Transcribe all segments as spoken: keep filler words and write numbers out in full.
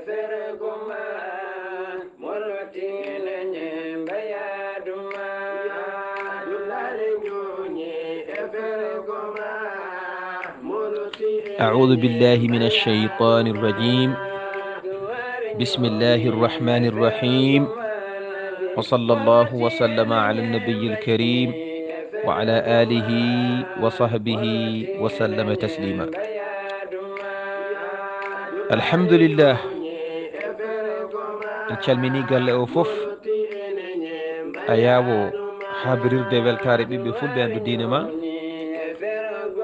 أعوذ بالله من الشيطان الرجيم. بسم الله الرحمن الرحيم. وصلى الله وسلم على النبي الكريم وعلى آله وصحبه وسلم تسليما. الحمد لله. En calmini galle o fof. A yaawo habrirde weltaare ɓiɓɓe fulɓe anndu diine ma.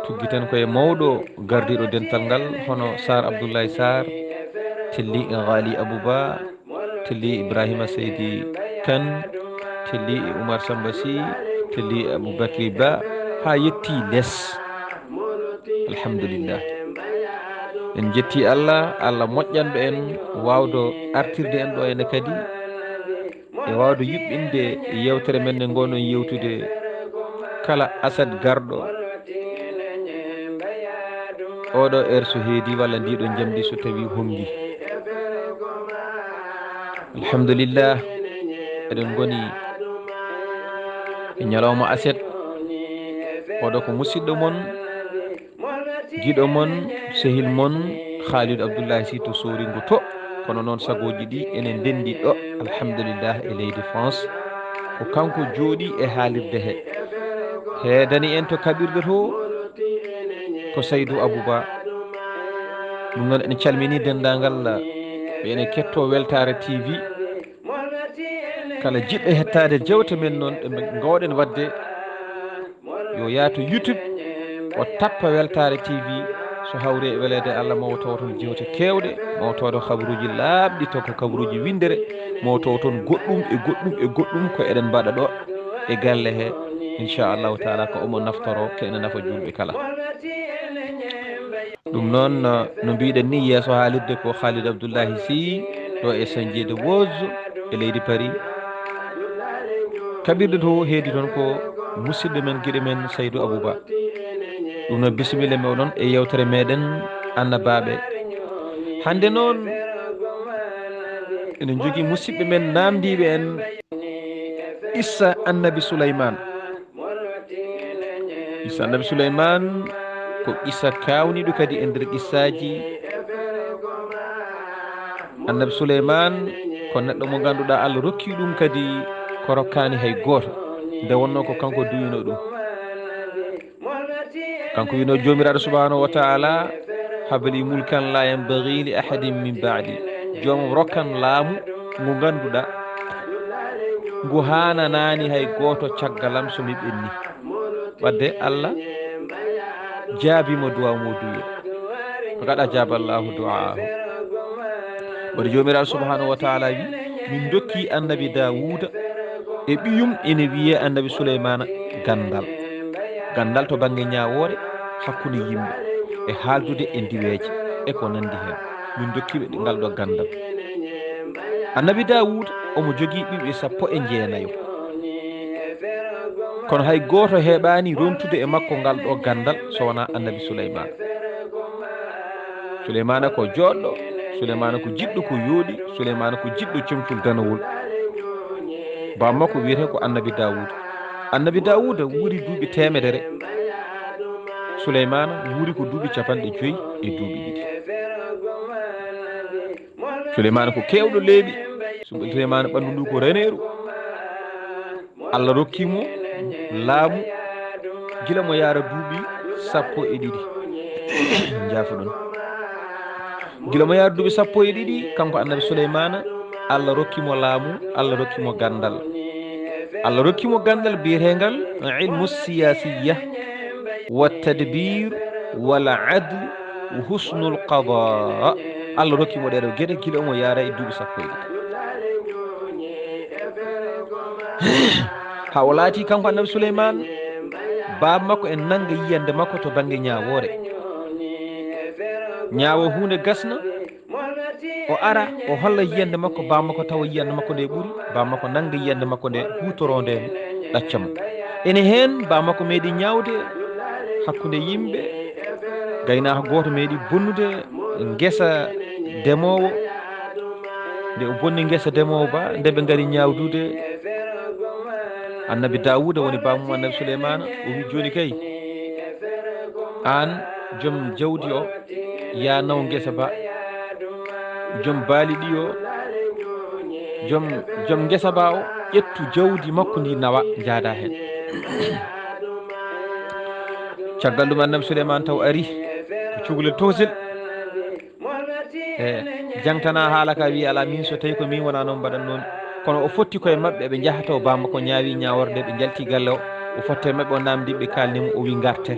Tuggi tan ko e mawɗo gardiiɗo dental ngal, hono Sar Abdoulaye Sar, telli e Ghali Abouba, telli e Ibrahima Seydi Kane, telli e Oumar Samba Sy, telli e Aboubacry Ba, haa yetti les. Alhamdulillah. En jetti Allah, Allah moƴƴanɗo en, waawdo artirde en ɗo ene kadi, e waawde yuɓɓinde yeewtere men nde ngonon yewtude kala asad garɗo. Oɗo heure so heedi walla ndiɗo njamdi so tawi honngi. Alhamdulillah, eɗen ngoni e ñalawma aset. Oɗo ko musidɗo mon, giɗo mon, sehil mon, Khalid Abdoulaye Sy to Soringo to. Kono noon sagooji ɗi ene ndenndi ɗo, alhamdulillah, e leydi France. Ko kanko jooɗi e haalirde he. Heedani en to kaɓirɗe to, ko Saydou Abouba. Ɗum noon en calmini denndaangal ɓe ene kettoo Weltaare T V. Kala jiɗɗo hettaade jewte men noon ɗe ngooɗen waɗde, yo yaah to YouTube, o tappa Weltaare T V. So hawri e weleede Allah, ma o tawa toon jewte keewɗe, ma o tawa toon kabaruuji laaɓɗi, taw ko kabaruuji winndere, ma o tawa toon goɗɗum e goɗɗum e goɗɗum ko eɗen mbaɗa ɗo e galle he. Inchallahu taala ko omo naftoro, ko ene nafa juulɓe kala. Ɗum noon, no mbiɗen ni, yeeso haalirde ko Khalid Abdoulahi Sy, ɗo e Saint-Dié-de-Beauce, e leydi Paris. Kaɓirɗe to heedi toon ko musidɗo men, giɗo men, Saydou Abouba. Ɗum noon, bisimilla mawɗon e yewtere meɗen Annabaaɓe. Hannde noon, ene jogii musidɓe men naamndiiɓe en qissa Annabi Suleymaan. Qissa Annabi Suleymaan ko qissa kaawniiɗo kadi e nder qissaaji. Annabi Suleymaan ko neɗɗo mo ngannduɗaa Allah rokki ɗum kadi ko rokkaani hay gooto, nde wonnoo ko kanko duwinoo ɗum. Kanko wino Joomiraaɗo subhanahu wa taala, "Habli mulkan la yanbaghi li ahadin min ba'di." Joomam rokkan laamu ngu ngannduɗaa ngu haananaani hay gooto caggalam so mi ɓenni. Wadde Allah jaabiima duwaaw mo duwi. Faqad ajaba Allahu du'aahu. Wadde Joomiraaɗo subhanahu wa taala wi, "Min dokki Annabi Daawuuda e ɓiyum ene wiyee Annabi Suleymaana ganndal." Ganndal to bannge ñaawoore hakkunde yimɓe, e haaldude e ndiweeje, e ko nanndi heen. Min dokki ɓe ngal ɗo ganndal. Annabi Daawuuda omo jogii ɓiɓɓe sappo e njeenayo. Kono hay gooto heɓaani rontude e makko ngal ɗo ganndal so wonaa Annabi Suleymaana. Suleymaana ko jooɗɗo, Suleymaana ko jiɗɗo ko yooɗi, Suleymaana ko jiɗɗo comcol danawol. Baaba makko wiyetee ko Annabi Daawuuda. Annabi Daawuuda wuuri duuɓi teemedere. Suleymaana wuuri ko duuɓi capanɗe joyi e duuɓi ɗiɗi. Suleymaana ko keewɗo leeɓi. Suleymaana ɓanndu ndu ko reneeru. Allah rokki mo laamu gila mo yaara duuɓi sappo e ɗiɗi. Njaafuɗon. Gila mo yaara duuɓi sappo e ɗiɗi, kanko Annabi Suleymaana, Allah rokki mo laamu, Allah rokki mo ganndal. Allah rokki mo ganndal biyeteengal ilmu siyasiyya, wa tadbir, wal adl, wa husnul qada. Allah rokki mo ɗeɗo geɗe gila omo yaara e duuɓi sappo e ɗiɗi. Haa o laati kanko Annabi Suleymaan, baaba makko en nannga yiyannde makko to bannge ñaawoore. Ñaawo huunde gasna, o ara, o holla yiyannde makko, baaba makko tawa yiyannde makko nde ɓuri, baaba makko nannga yiyannde makko nde huutoroo nde ɗacca mo. Ene heen, baaba makko meeɗi ñaawde hakkunde yimɓe, gaynaako gooto meeɗi bonnude ngesa demoowo. Nde o bonni ngesa demoowo ba, nde ɓe ngari ñaawdude, annabi Daawuda woni bammum annabi Suleymaana, o wi: "Jooni kay, aan jom jawdi o, yaa naw ngesa ba. Jom baali ɗi o, jom, jom ngesa ba o, ƴettu jawdi makko ndi nawa, njaada heen." Caggal ɗum annabi Suleymaana taw ari ko cukalel tokosel. E jangtana haala ka wi: "Alaa, min so tawi ko min wona noon mbaɗan noon." Kono o fotti koye maɓɓe, ɓe njahata o bamma ko ñaawi ñaaworde, ɓe njalti galle o, o fotte maɓɓe o namdi ɓe, kalni mo, o wi: "Ngarte."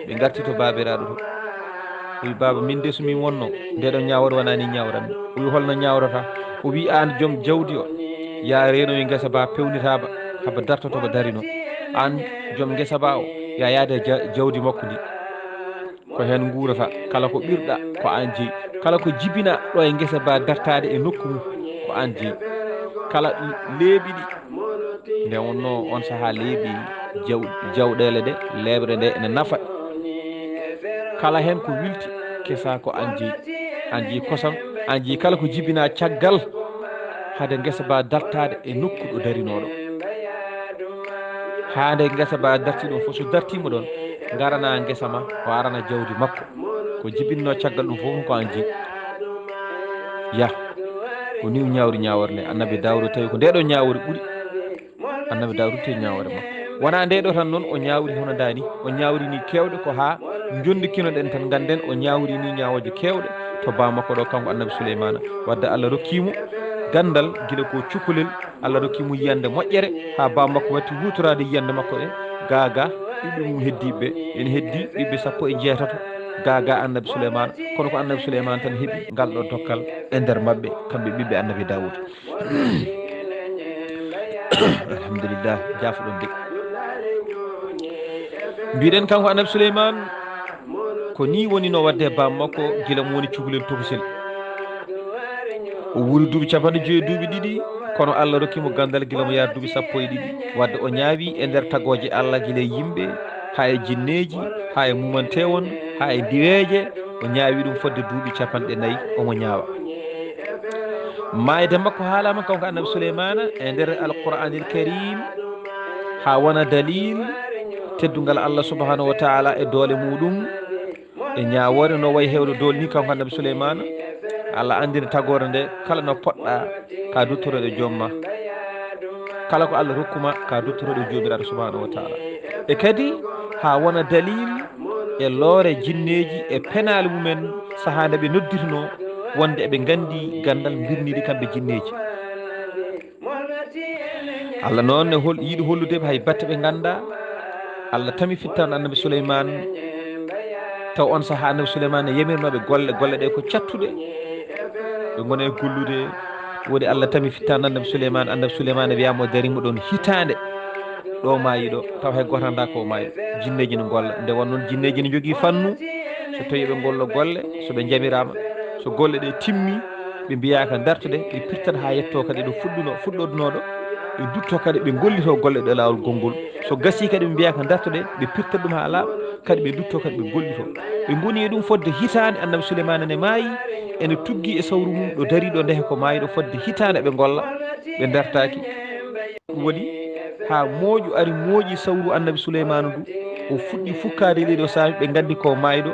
Ɓe ngarti to baabiraaɗo to. O wi: "Baaba, min de so min wonno nde ɗon ñaaworde wona ni ñaawranmi." O wi: "Holno ñaawrata?" O wi: "Aan jom jawdi o, yaa reenowi ngesa ba pewnita ba, haba dartoto ba darino. Aan jom ngesa ba o, yaa yaade ja-, jawdi makko ndi. Ko heen nguurata, kala ko ɓirɗa ko aan jeyi. Kala ko jibina ɗo e ngesa ba dartaade e nokku mum, ko aan jeyi. Kala leeɓi ɗi." Nde wonno on sahaa leeɓi jaw-, jawɗeele ɗe, leeɓre nde ene nafa. Kala heen ko wilti, kesa ko aan jeyi. Aan jeyi kosam, aan jeyi kala ko jibina caggal hade ngesa ba dartaade e nokku ɗo darinooɗo. Haa nde ngesa ba darti ɗum fof, so dartiima ɗoon, ngarana ngesa ma, o arana jawdi makko. Ko jibinno caggal ɗum fof ko aan jeyi. Ya, ko ni o ñaawri ñaawore nde. Annabi Daawuda tawi ko nde ɗo ñaawore ɓuri. Annabi Daawuda tawi ñaawore makko. Wonaa nde ɗo tan noon o ñaawri hono ndaa ni. O ñaawri ni keewɗe ko haa njonndikinoɗen tan ngannden o ñaawri ni ñaawooje keewɗe to baa makko ɗo kanko annabi Suleymaana. Wadde Allah rokki mo ganndal gila ko cukalel, Allah rokki mo yiyannde moƴƴere haa baa makko watti huutoraade yiyannde makko ɗe. Gaa gaa ɓiɓɓe mum heddiiɓe ɓe, ene heddii ɓiɓɓe sappo e njeetato gaa gaa annabi Suleymaana. Kono ko annabi Suleymaana tan heɓi ngal ɗo dokkal e nder maɓɓe, kamɓe ɓiɓɓe annabi Daawuda. Alhamdulillah, jaafoɗon de. Mbiɗen kanko annabi Suleymaan, ko ni woni no wadde e baam makko gila mo woni cukalel tokosel. O wuuri duuɓi capanɗe joyi duuɓi ɗiɗi, kono Allah rokki mo ganndal gila mo yaari duuɓi sappo e ɗiɗi. Wadde o ñaawi e nder tagooje Allah gila e yimɓe, haa e jinneeji, haa e mumantewon, haa e ndiweeje, o ñaawi ɗum fodde duuɓi capanɗe nayi, omo ñaawa. Maayde makko haalaama kanko annabi Suleymaana e nder Alqur'aanil Kariim, haa wona dalil teddungal Allah subhaanahu wa taala e doole muuɗum, e ñaawoore no wayi heewde doole ni kanko annabi Suleymaana. Allah anndina tagoore nde, kala no poɗɗa ka duttoroɗo joom ma. Kala ko Allah rokkuma ka duttoroɗo Joomiraaɗo subhaanahu wa taala. E kadi haa wona dalil e loore jinneeji e penaale mumen sahaa nde ɓe noddirno wonde eɓe nganndi ganndal mbirniiɗi kamɓe jinneeji. Allah noon ne hol-, yiɗi hollude ɓe hay batte ɓe ngannda. Allah tami fittaandu annabi Suleymaan. Taw on sahaa annabi Suleymaan ne yamirnooɓe golle, golle ɗe ko cattuɗe. Ɓe ngona e gollude. Woni Allah tami fittaandu annabi Suleymaan. Annabi Suleymaan wiyaama o darimo ɗoon hitaande. Ɗo maayi ɗo, taw hay gooto anndaa ko o maayi. Jinneeji no ngolla. Nde won noon jinneeji no njogii fannu. So tawii ɓe ngollo golle, so ɓe njamiraama, so golle ɗe timmi, ɓe mbiyaaka dartude, ɓe pirtat haa yettoo kadi ɗo fuɗɗuno-, fuɗɗodunooɗo, ɓe duttoo kadi ɓe ngollitoo golle ɗe laawol gonngol. So gasii kadi ɓe mbiyaaka dartude, ɓe pirtat ɗum haa laaɓa, kadi ɓe duttoo kadi ɓe ngollitoo. Ɓe ngoni e ɗum fodde hitaande annabi Suleymaana ne maayi, ene tuggi e sawru mum ɗo darii ɗo ndehe ko maayi ɗo fodde hitaande ɓe ngolla, ɓe dartaaki. Ɗum waɗi haa mooƴu ari mooƴi sawru annabi Suleymaana ndu. O fuɗɗi fukkaade e ɗee ɗoo saabi, ɓe nganndi ko maayɗo.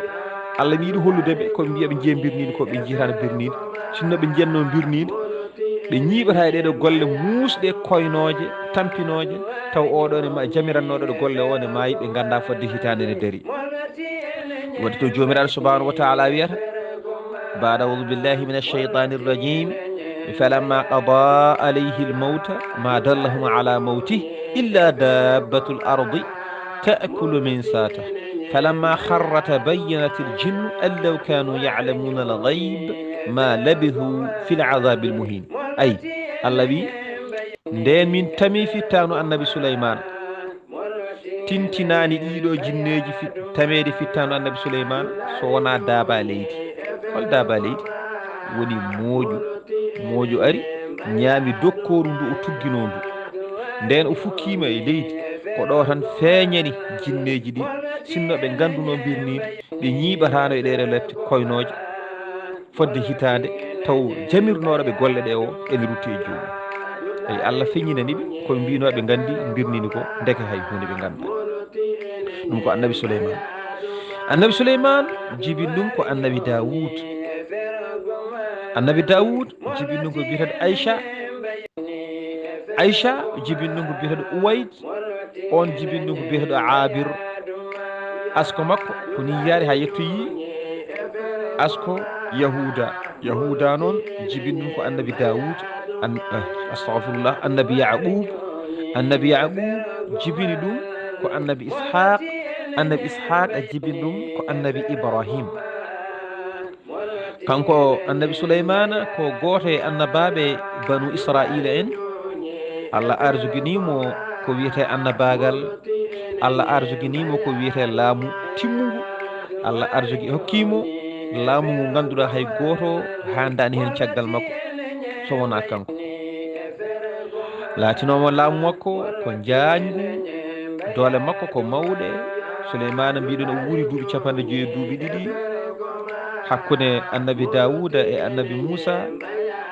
Allah ne yiɗi hollude ɓe ko ɓe mbiya ɓe njiya mbirniindi, ko ɓe njiyataano mbirniindi. Sinno ɓe njiyatno mbirniindi, ɓe ñiiɓata e ɗee ɗoo golle muusɗe, koynooje, tampinooje, taw oo ɗoo ne ma-, jamirannooɗo ɗo golle oo ne maayi, ɓe ngannda fodde hitaande ne darii. Wadde to Joomiraaɗo subhaanahu wa taala wiyata, بعد أعوذ بالله من الشيطان الرجيم. فلما قضى عليه الموت ما دلهم على موته إلا دابة الأرض تأكل من ساته. فلما خر تبينت الجن أن لو كانوا يعلمون الغيب ما لبثوا في العذاب المهين. Ay, Allah wi, ndeen min tami fittaandu annabi Suleymaana. Tintinaani ɗiiɗoo jinneeji fit-, tameede fittaandu annabi Suleymaana, so wonaa daaba leydi. Hol daaba leydi? Woni mooƴu. Mooƴu ari, ñaami dokkooru ndu o tugginoo ndu. Ndeen o fukkiima e leydi, ko ɗo tan feeñani jinneeji ɗi, sinno ɓe nganndunoo mbirniindi, ɓe ñiiɓataano e ɗee ɗoo lette koynooje. Fodde hitaande, taw jamirnooɗo ɓe golle ɗe o ene rutti e joomum. Eyi, Allah feññinani ɓe ko ɓe mbinoo ɓe nganndi, mbirnini ko ndeke hay huunde ɓe nganndaa. Ɗum ko annabi Suleyman. Annabi Suleyman jibin ɗum ko annabi Daawud. Annabi Daawud jibin ɗum ko biyeteeɗo Ayca. Ayca jibin ɗum ko biyeteeɗo Uwayd. On jibin ɗum ko biyeteeɗo Aabir. Asko makko ko ni yaari haa yettoyi asko Yahuuda. Yahuuda noon jibin ɗum ko annabi Daawud, an-, eh, astagfirullah, annabi Yaquub. Annabi Yaquub jibini ɗum ko annabi Ishaaq. Annabi Ishaaq jibin ɗum ko annabi Ibrahim. Kanko annabi Suleymaana ko gooto e annabaaɓe banu Israa'iila en. Allah arsuginii mo ko wiyetee annabaagal. Allah arsuginii mo ko wiyetee laamu timmungu. Allah arsugi hokkii mo laamu ngu ngannduɗaa hay gooto haandaani heen caggal makko so wonaa kanko. Laatinooma laamu makko ko njaañgu, doole makko ko mawɗe. Suleymaana mbiɗon o wuuri duuɓi capanɗe joyi e duuɓi ɗiɗi. Hakkunde annabi Daawuda e annabi Muusa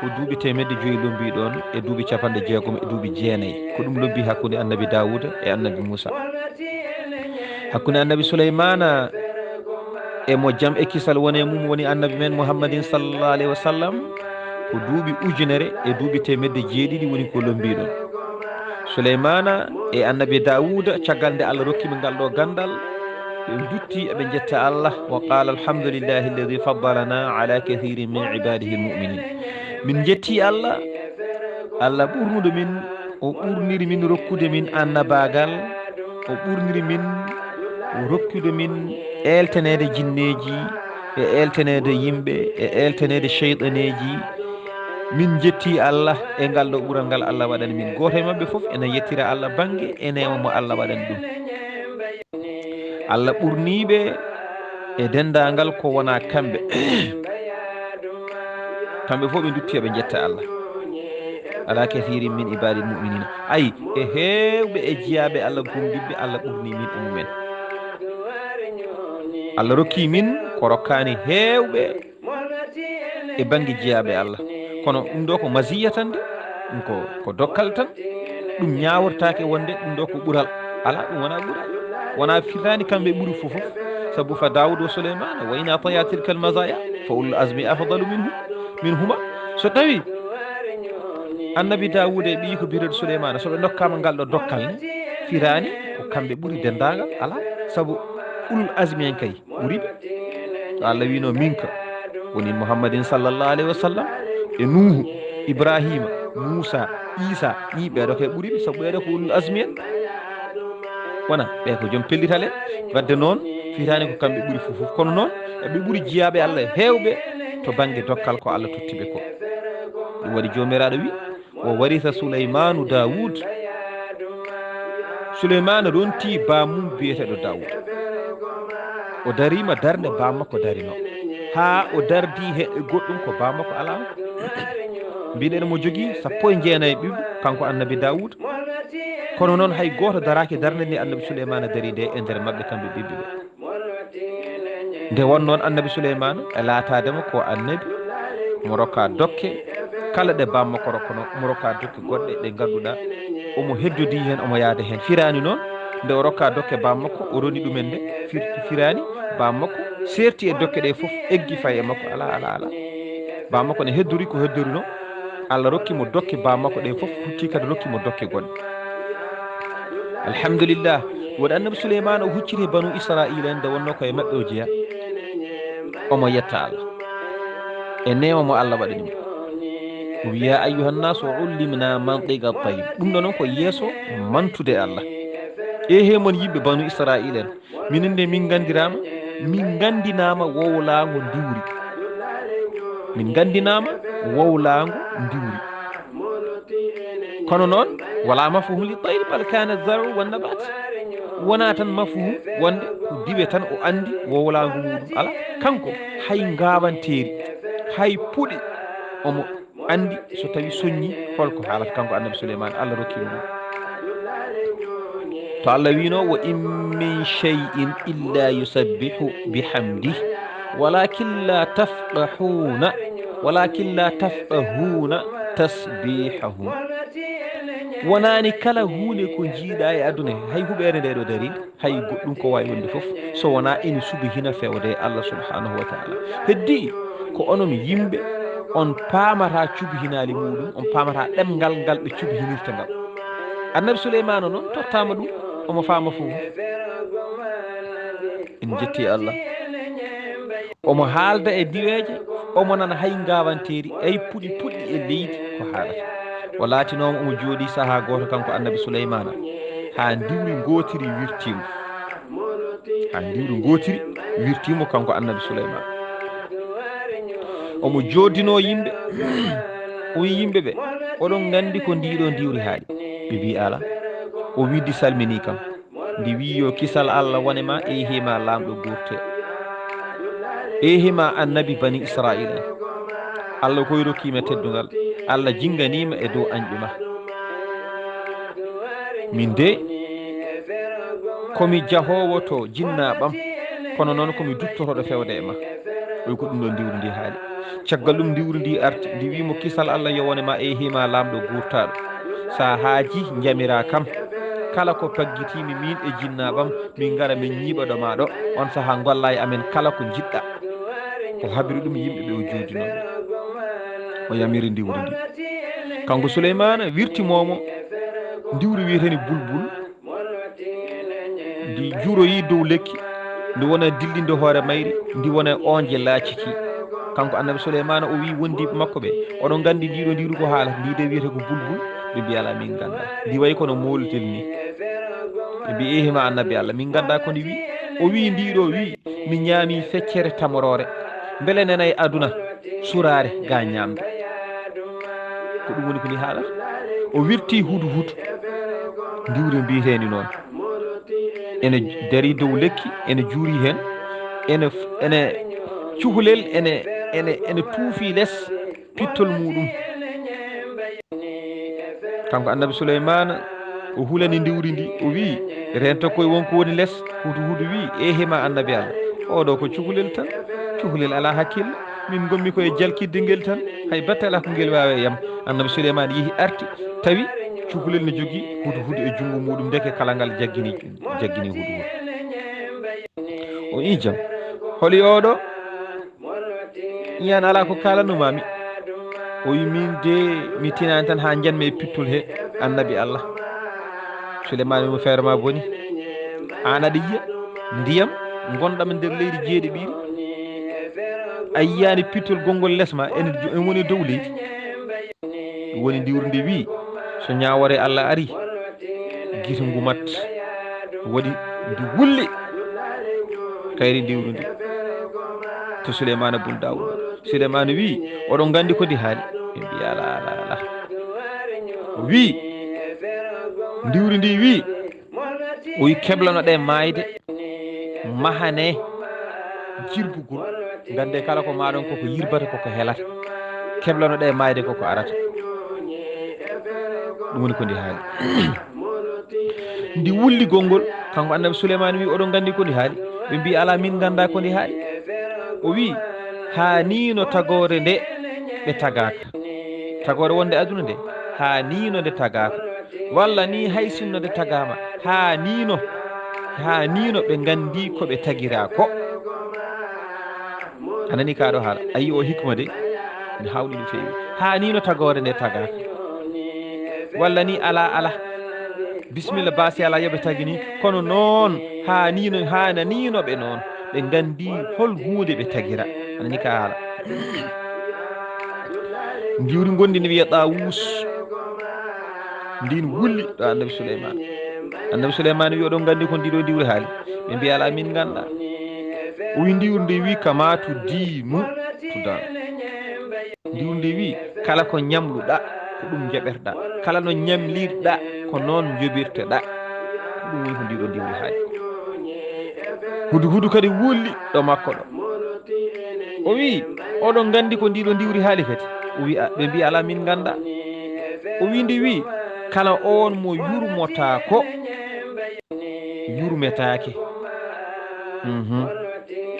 ko duuɓi teemedde joyi lombii ɗoon e duuɓi capanɗe jeegom e duuɓi jeenayi. Ko ɗum lombii hakkunde annabi Daawuda e annabi Muusa. Hakkunde annabi Suleymaana e mo jam e kisal woni e mum woni annabi men Muhammadin sallallahu alayhi wa sallam ko duuɓi ujunere e duuɓi teemedde jeeɗiɗi woni ko lombii ɗoon. Suleymaana e annabi Daawuda, caggal nde Allah rokki ɓe ngal ɗo ganndal, ɓe ndutti eɓe njetta Allah, wa qaala alhamdulillahi alladi faddalana ala kathirin min ibadihi almuminin. Min njetti Allah, Allah ɓurnuɗo min, o ɓurniri min rokkude min annabaagal, o ɓurniri min, o rokkude min eeltaneede jinneeji, e eeltaneede yimɓe, e eeltaneede seyɗaneeji. Min njetti Allah e ngal ɗo ɓural ngal Allah waɗani min. Gooto e maɓɓe fof ene yettira Allah bannge e neema mo Allah waɗani ɗum. Allah ɓurniiɓe e denndaangal ko wonaa kamɓe. Kamɓe fof ɓe ndutti eɓe njetta Allah. Ala kathirin min ibadil mu'minina. Ay, e heewɓe e jiyaaɓe Allah gomɗinɓe, Allah ɓurni min e mumen. Allah rokki min ko rokkaani heewɓe e bannge jiyaaɓe Allah. Kono ɗum ɗo ko masiya tan de, ɗum ko, ko dokkal tan. Ɗum ñaawortaake wonde ɗum ɗo ko ɓural. Alaa, ɗum wonaa ɓural. Wonaa firtaani kamɓe ɓuri fof fof. Sabu fa Daawuda wa Suleymaana, wa in ataya tilka al mazaya, fa ulul azmi afdalu minhu, minhuma. So tawi annabi Daawuda e ɓiyi ko biyeteeɗo Suleymaana, so ɓe ndokkaama ngal ɗo dokkal ne, firtaani ko kamɓe ɓuri denndaangal? Alaa, sabu ulul azmi en kay ɓuri ɓe. To Allah wino minka, woni Muhammadin sallallahu alayhi wa sallam, e Nuuhu, Ibrahima, Muusa, Iisa, ɗi ɓeeɗo kay ɓuri ɓe, sabu ɓeeɗo ko ulul azmi en. Wona, ɓe ko joom pellital en. Wadde noon, firtaani ko kamɓe ɓuri fof fof. Kono noon, eɓe ɓuri jiyaaɓe Allah heewɓe to bannge dokkal ko Allah totti ɓe ko. Ɗum waɗi Joomiraaɗo wi, wa warisa Suleymaanu Daawuud. Suleymaana ronti bammum biyeteeɗo Daawuud. O dariima darnde bammakko darino. Haa o dardi he e goɗɗum ko bammakko alaa. Mbiɗen mo jogii sappo e jeenayi ɓiɓɓe, kanko annabi Daawuud. Kono noon hay gooto daraaki darnde nde annabi Suleymaana dari nde e nder maɓɓe kamɓe ɓiɓɓe ɓe. Nde won noon annabi Suleymaana e laataade mo ko annabi, mo rokka dokke, kala ɗe bammakko rokkono, mo rokka dokke goɗɗe ɗe ngannduɗaa omo heddodii heen, omo yahda heen. Firaani noon, nde o rokka dokke bammakko, o roni ɗumen nde, fir-, firaani bammakko, seerti e dokke ɗe fof, eggi fayi e makko, alaa, alaa, alaa. Bammakko ne heddori ko heddorinoo, Allah rokki mo dokke bammakko ɗe fof, rutti kadi rokki mo dokke goɗɗe. Alhamdulillah, woɗi annabi Suleymaana o hucciti e banu Israa'iila en, nde wonnoo ko e maɓɓe o jeyaa. Omo yetta Allah e neema mo Allah waɗani mo. O wiya, "Ayyuhan nasu ullimna mantiqa tayyib." Ɗum ɗo noon ko yeeso mantude Allah. E he mon yimɓe banu Israa'iila en, minen de min nganndiraama, min nganndinaama wowlaango ndiwri. Min nganndinaama wowlaango ndiwri. Kono noon, wala mafhum li tayri bal kana zaru wa nabat. Wona tan mafhum wonde ko diwe tan o anndi wowlaango muɗum. Ala, kanko hay ngaawanteeri, hay puɗi omo anndi so tawi soññi holko haalata kanko annabi Suleymaan, Allah rokki mo ɗum. To Allah wino, "Wa in min shay'in illa yusabbihu bihamdih, walakin la tafqahuna Walakin la tafqahuna tasbihahum. Wonaani kala huunde ko njiiɗa e aduna he, hay huɓeere nde ɗo dariinde, hay goɗɗum ko waawi wonde fof, so wonaa ene subhina feewde e Allah subhanahu wa ta'ala. Heddii ko onon yimɓe, on paamata cubhinaali muɗum, on paamata ɗemngal ngal ɓe cubhinirta ngal. Annabi Suleymaana noon tottaama ɗum, omo faama fof. En njetti Allah. Omo haalda e diweeje, omo nana hay ngaawanteeri, ay puɗi puɗɗi e leydi ko haalata. O laatinooma omo jooɗii sahaa gooto kanko Annabi Suleymaana, haa ndiwri ngootiri wirtii mo. Haa ndiwri ngootiri wirtii mo kanko Annabi Suleymaana. Omo jooddinoo yimɓe, o wiyi yimɓe ɓe, "Oɗon nganndi ko ndii ɗoo ndiwri haaɗi?" Ɓe mbii, "Alaa." O widdi salminii kam. Ndi wiyi, "Yo kisal Allah wone ma, eehi ma laamɗo guurte. Eehi ma annabi bani Israa'iila. Allah koy rokkii ma teddungal. Allah jinnganii ma e dow añɓe ma. Min de, ko mi jahoowo to jinnaaɓam, kono noon ko mi duttorooɗo feewde e ma." Oy ko ɗum ɗo ndiwri ndi haali. Caggal ɗum ndiwri ndi arti, ndi wii mo, "Kisal Allah yo wone ma, eehi ma laamɗo guurtaaɗo. Sa haaji, njamira kam. Kala ko paggitiimi miin e jinnaaɓam, min ngara min ñiiɓa ɗo ma ɗo. On sahaa ngolla e amen kala ko njiɗɗa." O habiri ɗum yimɓe ɓe o joodinooɓe. O yamiri ndiwri ndi. Kanko Suleymaana wirti moomo ndiwri wiyeteni bulbul. Ndi juroyi dow lekki, ndi wona dillinde hoore mayri, ndi wona oonje laaciki. Kanko Annabi Suleymaana o wii wondiiɓe makko ɓe, "Oɗon nganndi ndiɗo ndiwri ko haala, ndi de wiyete ko bulbul?" Ɓe mbii, "Alaa, min nganndaa. Ndi wayi kono moolitel ni." Ɓe mbii, "Eehi ma Annabi Allah, min nganndaa ko ndi wii." O wii ndiɗo wii, "Mi ñaami feccere tamoroore. Mbele nena e aduna suraare ga ñaamde." Ko ɗum woni ko ndi haalata. O wirti hudu hudu. Ndiwri mbiyeteendi noon. Ene darii dow lekki, ene juuri heen, ene, ene cukalel, ene, ene, ene tuufi les pittol muɗum. Kanko Annabi Suleymaana, o hulani ndiwri ndi, o wii, "Reento koye won ko woni les." Hudu hudu wii, "Eehi ma Annabi Allah, oo ɗo ko cukalel tan, cukalel alaa hakkille, min ngonmi ko e jalkitde ngel tan, hay batte alaa ko ngel waawi e yam." Annabi Suleymaana yehi arti, tawi cukalel ne jogii hudu hudu e junngo muɗum, ndeke kala ngal jaggini, jaggini hudu hudu. O ii jam. Holi oo ɗo? Yiyan alaa ko kaalannomaami. O wi min de mi tinaani tan haa njanmi e pittol he Annabi Allah. Suleymaani mo feere ma boni. Aan aɗa yiya ndiyam ngonɗam nder leydi jeeɗiɓiiri. A yiyaani pittol gonngol les ma ene jo-, ene woni dow leydi. Ɗum woni ndiwri ndi wii, so ñaawoore Allah ari, gite ngumat. Waɗi ndi wulli kayri ndiwri ndi to Suleymaana bun Daawuda. Suleymaana wii, "Oɗon nganndi ko ndi haali?" Ɓe mbii, "Alaa, alaa, alaa." O wii, ndiwri ndi wii, o wii, "Keblanoɗe maayde, mahane jirbugol. Ngannde kala ko maaɗon koko yirbata, koko helata. Keblanoɗe maayde, koko arata." Ɗum woni ko ndi haali. Ndi wulli gonngol, kanko Annabi Suleymaana wii, "Oɗon nganndi ko ndi haali?" Ɓe mbii, "Alaa, min nganndaa ko ndi haali." O wii, "Haa niino tagoore nde ɓe tagaaka. Tagoore wonde aduna nde, haa niino nde tagaaka. Walla ni hay sinno nde tagaama, haa niino, haa niino ɓe nganndi ko ɓe tagiraa ko." A nani kaa ɗo haala? A yii o hikma de? Ne hawɗi no feewi. Haa niino tagoore nde tagaaka. Walla ni alaa, alaa. Bisimilla, baasi alaa, yo ɓe tagi ni. Kono noon, haa niino, haa naniino ɓe noon. Ɓe nganndi hol huunde ɓe tagira. A nani kaa haala? Ndiwri ngonndi ne wiya Ɗaawus. Ndin wulli ɗo Annabi Suleymaana. Annabi Suleymaana wi, "Oɗon nganndi ko ndi ɗo ndiwri haali?" Ɓe mbii, "Alaa, min nganndaa." O wi, "Ndiwri ndi wi, kama tu diinu tu daanu." Ndiwri ndi wi, "Kala ko ñamluɗa, ko ɗum njoɓirɗa. Kala no ñamlirɗa, ko noon njoɓirteɗa." Ko ɗum woni ko ndi ɗo ndiwri haali. Hudu hudu kadi wulli ɗo makko ɗo. O wi, "Oɗon nganndi ko ndi ɗo ndiwri haali kadi?" O wi, "A-, ɓe mbii, alaa, min nganndaa." O wi, ndi wi, "Kala oon mo yurmotaako, yurmetaake." Mhm.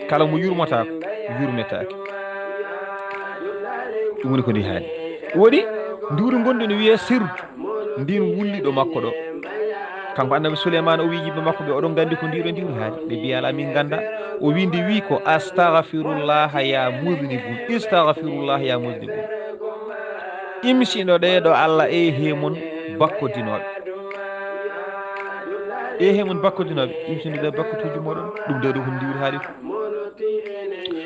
"Kala mo yurmotaako, yurmetaake." Ɗum woni ko ndi haali. Ɗum waɗi ndiwri gonɗi no wiyee sirdu ndin wulli ɗo makko ɗo. Kanko annabi Suleymaana o wiiji ɓe makko ɓe, "Oɗon nganndi ko ndiɗo ndiwri haali?" Ɓe mbiya, "Alaa, min ngannda." O wi ndi wi ko, "Astagfirullaha ya muznibun, istagfirullaha ya muznibun." Imsino ɗe ɗo Allah e he mon bakkodinooɓe. E he mon bakkodinooɓe, imsino ɗe bakkotuuji moɗon. Ɗum ɗo ɗo ko ndiwri haali ko.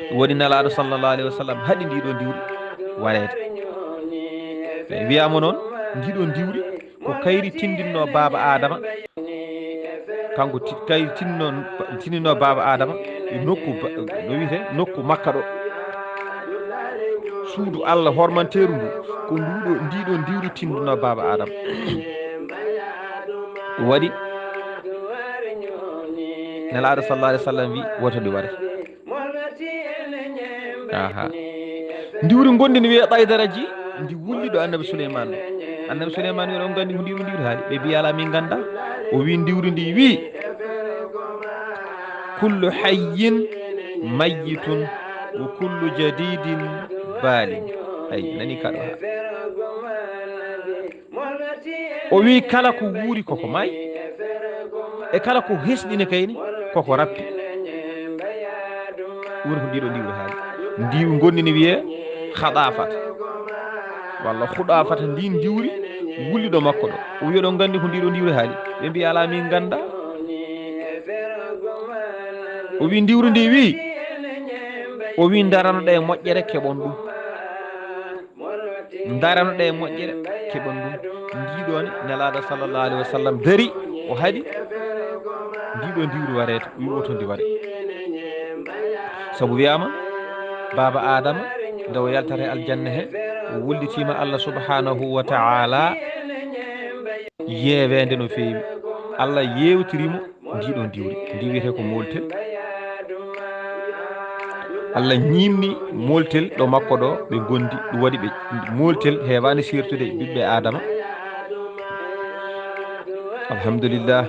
Ɗum waɗi Nelaaɗo sallallahu alaihi wasallam haɗi ndiɗo ndiwri wareede. Ɓe wiyaama noon, ndiɗo ndiwri ko kayri tinndinno baaba Aadama. Kanko ti-, kayri tinno-, tinndinno baaba Aadama e nokku ba-, no wiyetee, nokku Makka ɗo. Suudu Allah hormanteeru ndu, ko nduɗo, ndiɗo ndiwri tinndinno baaba Aadama. Ɗum waɗi Nelaaɗo sallallahu alaihi wasallam wi, "Woto ndi ware." Aha. Ndiwri gonɗi no wiyee Taydaraji, ndi wulli ɗo annabi Suleymaan ɗo. Annabi Suleymaan wi, "Oɗon nganndi ko ndiwri ndiwri haali?" Ɓe mbiya, "Alaa, min ngannda." O wi ndiwri ndi wi, "Kullu hayyin mayyitun wa kullu jadidin balin." Ay, nani kaɗo ha. O wi, "Kala ko wuuri koko maayi, e kala ko hesɗini kayni koko rappi." Woni ko ndiɗo ndiwri haali. Ndiwri gonɗi ne wiyee Haɗafata walla Huɗafata, ndi ndiwri wulli ɗo makko ɗo. O wi, "Oɗon nganndi ko ndiɗo ndiwri haali?" Ɓe mbiya, "Alaa, min ngannda." O wi ndiwri ndi wi, o wi, "Ndarano ɗe moƴƴere keɓon ɗum." Ndarano ɗe moƴƴere, keɓon ɗum. Ndiɗo ne, Nelaaɗo sallallahu alaihi wasallam dari, o haɗi ndiɗo ndiwri wareede, o wi woto ndi ware. Sabu wiyaama, baaba Aadama, nde o yaltata e aljanna he, o wullitiima Allah subhanahu wa ta'ala yeeweende no feewi. Allah yeewtiri mo ndiɗo ndiwri. Ndi wiyetee ko moltel. Allah ñiimni moltel ɗo makko ɗo ɓe ngondi, ɗum waɗi ɓe moltel heewaani seertude e ɓiɓɓe Aadama. Alhamdulillah.